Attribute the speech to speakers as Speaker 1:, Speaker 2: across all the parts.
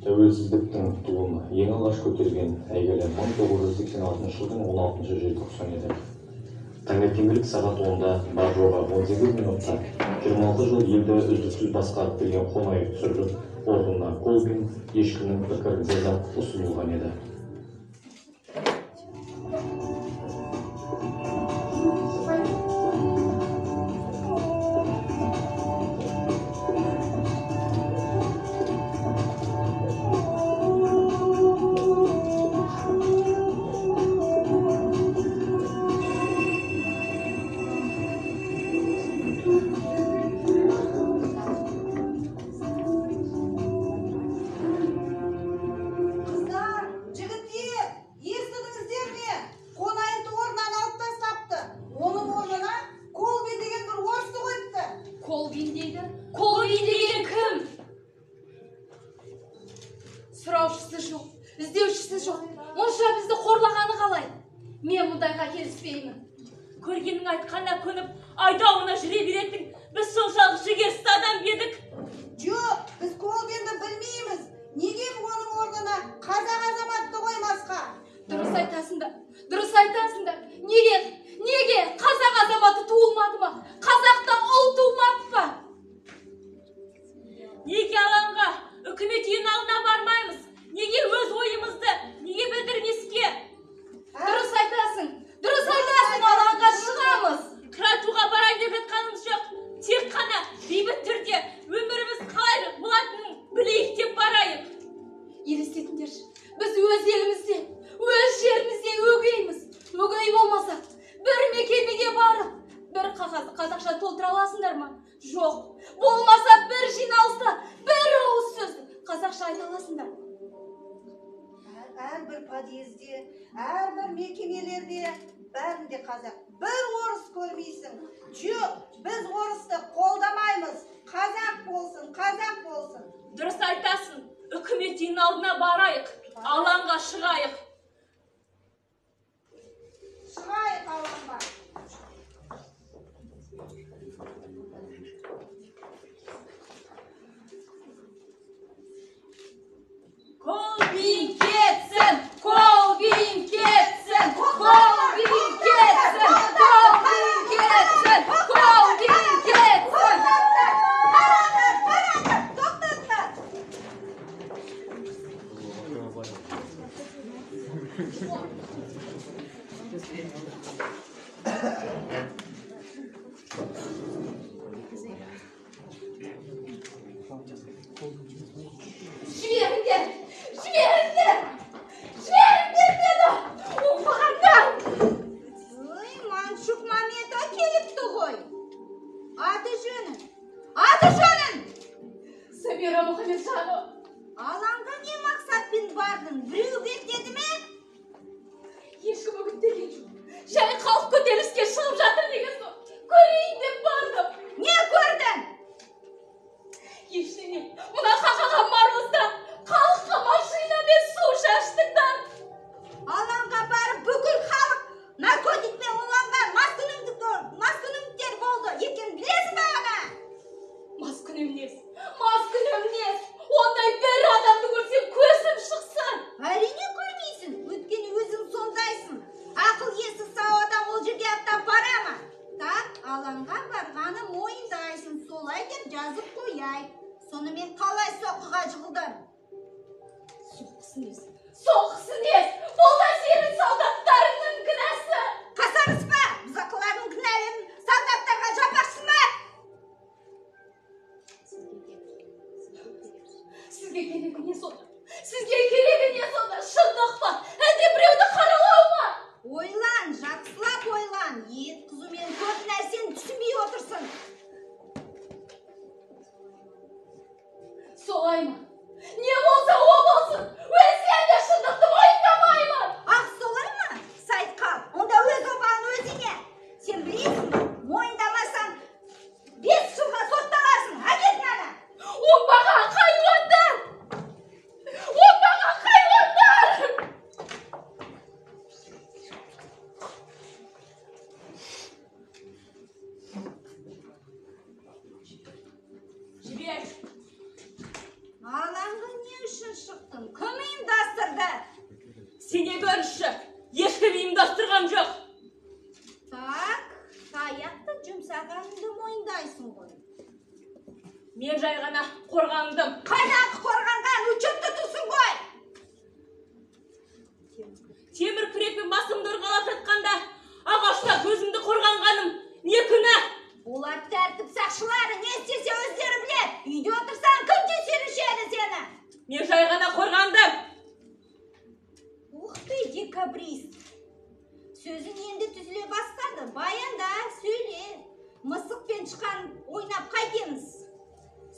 Speaker 1: Тәуелсіздіктің туын ең алғаш көтерген әйгілі 1986 жылдың 16 желтоқсан еді. Таңертеңгілік сағат 10-да бар жоғы 18 минутта 26 жыл елді үздіксіз басқарып келген Қонаев түсіріліп, орнына Колбин ешкімнің пікірінсіз-ақ ұсынылған еді.
Speaker 2: Сұраушысы жоқ, іздеушісі жоқ. Мұнша бізді қорлағаны қалай? Мен мұндайға келіспеймін.
Speaker 3: Көргеннің айтқанына көніп, айдауына жүре беретін біз соншалық жігерсіз адам едік.
Speaker 4: Жоқ, біз Колбинді білмейміз. Неге оның орнына қазақ азаматты қоймасқа?
Speaker 2: Дұрыс айтасыңдар, дұрыс айтасыңдар. Неге, неге қазақ азаматы туылмады ма? Қазақта ұл тумады па?
Speaker 3: Неге алаңға, үкімет үйінің алдына бармаймыз? Неге өз ойымызды, неге білдірмеске?
Speaker 2: Дұрыс айтасың, дұрыс айтасың, алаңға шығамыз.
Speaker 3: Қыратуға барайын деп жатқанымыз жоқ. Тек қана бейбіт түрде өміріміз қалай болатынын білейік деп барайық.
Speaker 2: Елестетіңдерші, біз өз елімізде, өз жерімізде өгейміз. Өгей болмасақ, бір мекемеге барып, бір қағазды қазақша толтыра аласыңдар ма? Жоқ. Болмаса бір жиналыста бір ауыз сөзді қазақша айта аласыңдар.
Speaker 4: Әрбір подъезде, әрбір мекемелерде бәрінде қазақ. Бір орыс көрмейсің. Жоқ, біз орысты қолдамаймыз. Қазақ болсын, қазақ болсын.
Speaker 3: Дұрыс айтасың. Үкімет үйінің алдына барайық, алаңға шығайық.
Speaker 4: Шығайық алаңға.
Speaker 2: Колбин кетсін, Колбин кетсін, Колбин кетсін, Колбин кетсін, Колбин кетсін.
Speaker 4: Қараңдар, қараңдар, тоқтатыңдар.
Speaker 2: Жіберіңдер, жіберіңдер, жіберіңдер мені, оңбағандар.
Speaker 4: Ой, Маншук Мамета келіпті ғой. Аты жөнін, аты жөнін!
Speaker 2: Самира Мұхамеджанова.
Speaker 4: Алаңға не мақсатпен бардың? Біреу үгіттеді ме?
Speaker 2: Ешкім үгіттеген жоқ. Жай халық көтеріліске шығып жатыр деген соң көрейін деп бардым.
Speaker 4: Не көрдің?
Speaker 2: Ештеңе. Мына қақаған морозда халыққа машинамен су шаштыңдар.
Speaker 4: Алаңға барып бүкіл халық наркотикпен уланған маскүнемдер болды екен, білесің бе ана?
Speaker 2: Маскүнем нес? Маскүнем нес? Ондай бір адамды көрсем көзім шықсын.
Speaker 4: Әрине көрмейсің, өйткені өзің сондайсың. Ақыл есі сау адам ол жерге аттап бара ма? Так, алаңға барғаны мойындайсың, солай деп жазып қояйық. Сонымен қалай соққыға жығылдың?
Speaker 2: Соққысы нес? Соққысы нес? Бұл да сенің солдаттарыңның кінәсі.
Speaker 4: Қасарыспа, бұзақылардың кінәлерін солдаттарға жапақсың ба?
Speaker 2: Сізге керегі не сонда? Сізге керегі не сонда? Шындық па? Әлде біреуді қаралау ма?
Speaker 4: Ойлан, жақсылап ойлан. Ет қызумен көп нәрсені түсінбей отырсың.
Speaker 2: Солай ма? Не болса о болсын. Өлсем де шындықты мойындамаймын.
Speaker 4: Ах, солай ма? Сайқал, онда өз обалың өзіңе. Сен білесің бе, мойындамасаң 5 жылға сотталасың. Әкет мынаны.
Speaker 2: Оңбаған хайуандар! Оңбаған хайуандар!
Speaker 3: Жібер.
Speaker 4: Алаңға не үшін шықтың? Кім ұйымдастырды?
Speaker 3: Сене көрші, ешкім ұйымдастырған жоқ.
Speaker 4: Так, таяқты жұмсағаныңды мойындайсың ғой.
Speaker 3: Мен жай ғана қорғандым.
Speaker 4: Қайдағы қорғанған? Учетта тұрсың ғой.
Speaker 3: Темір күрекпен басымды ұрғалап жатқанда ағашта көзімді қорғанғаным не күнә?
Speaker 4: Олар тәртіп сақшылары, не істесе өздері біледі. Үйде отырсаң кім тексеруші еді сені?
Speaker 3: Мен жай ғана қорғандым.
Speaker 4: Ух ты, декабрист. Сөзің енді түзіле бастады. Баянда, сөйле. Мысық пен тышқан ойнап қайтеміз?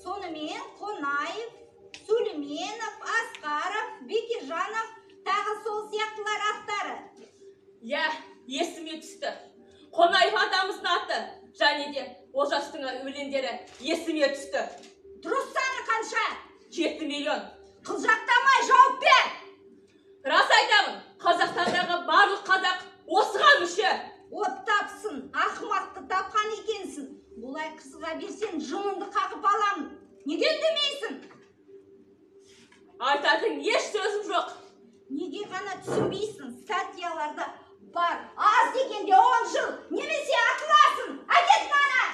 Speaker 4: Сонымен Қонаев, Сүлейменов, Асқаров, Бекежанов, тағы сол сияқтылар аттары.
Speaker 3: Иә, есіме түсті. Қонаев атамыздың аты және де Олжастың өлеңдері есіме түсті.
Speaker 4: Дұрыс саны қанша?
Speaker 3: 7 миллион.
Speaker 4: Қылжақтамай жауап бер.
Speaker 3: Рас айтамын, Қазақстандағы барлық қазақ осыған мүше.
Speaker 4: Оттапсың, ақымақты тапқан екенсің. Бұлай қысыға берсең, жыныңды қағып аламын. Неге үндемейсің?
Speaker 3: Айтатын еш сөзім жоқ.
Speaker 4: Неге ғана түсінбейсің? Статьяларда бар. Аз дегенде 10 жыл, немесе атыласың. Әкет мана!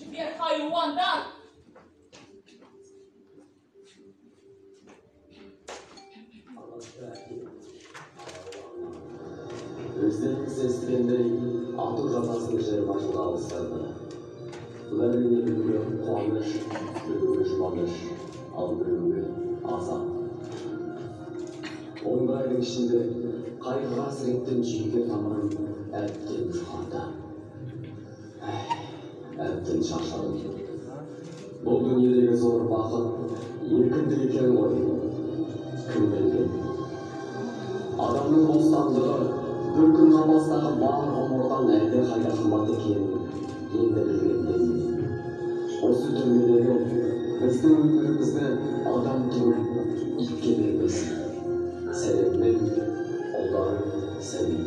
Speaker 3: Жібер хайуандар!
Speaker 5: Өздеріңіз естігендей, ату жазасын 20 жылға ауыстырды. Бұл әрине біреуге қуаныш, біреуге жұбаныш, ал біреуге азап. 11 айдың ішінде қайғы қасіреттен жүйке тамырым әбден жұқарды. Әбден шаршадым. Бұл дүниедегі зор бақыт еркіндік екен ғой. Кім білген? Адамның бостандығы бір күн қапастағы бар ғұмырдан әлдеқайда қымбат екенін енді білгендеймін. Осы түрмедегі біздің өмірімізді адам түгіл итке бермесін. Сәлеммен, ұлдарым Сәбит.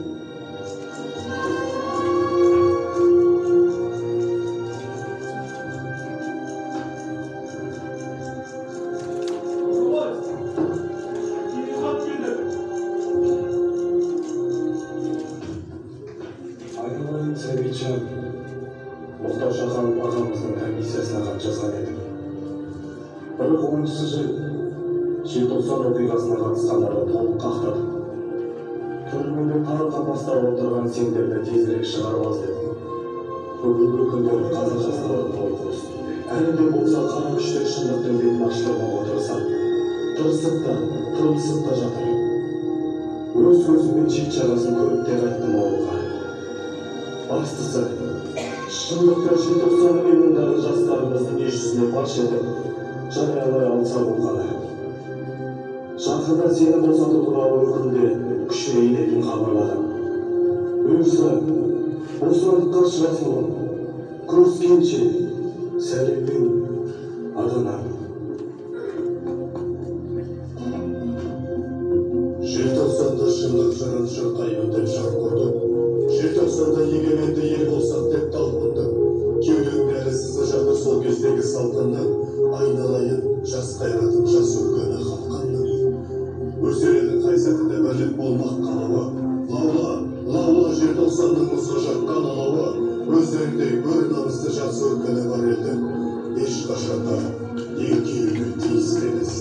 Speaker 6: Айналайын Сәбитжан, Мұхтар Шаханов ағамыздың комиссиясына хат жазған едім. Бірақ 10-шы жыл желтоқсан оқиғасына қатысқандарды толық қақтады. Түрмеде тар қапаста отырған сендерді тезірек шығарып ал дедім. Бүгінгі күндері қазақ жастары толқу үстінде. Әлі де болса қара күштер шындықтың бетін аштырмауға тырысады. Тырысып та, тырмысып та жатыр. Өз көзіммен шет жағасын көріп те қайттым ауылға. Бастысы, шындықты желтоқсан ұйымындағы жастарымыз дүние жүзіне паш етіп, жариялай алса болғаны. Жақында сені босату туралы үкімде күшіне енетінін хабарлаған. Бұйырса, бостандыққа шығасың ғой. Көріскенше, сәлеммен, ата-анам.
Speaker 7: Желтоқсанда шындық жырын шырқаймын деп шарқ ұрдым. Желтоқсанда егеменді ел болсақ деп талпындым. Кеудемде әлі сызы жатыр сол кездегі салқынның. Айналайын жас қайратым, жас өркені халқымның. Өсер елдің қай сәтінде бірлік болмақ қалауы. Лаула, лаула желтоқсанның мұзға жаққан алауы. Өздеріндей өр намысты жас өркені бар елдің ешқашан да еңкеюге тиісті емес.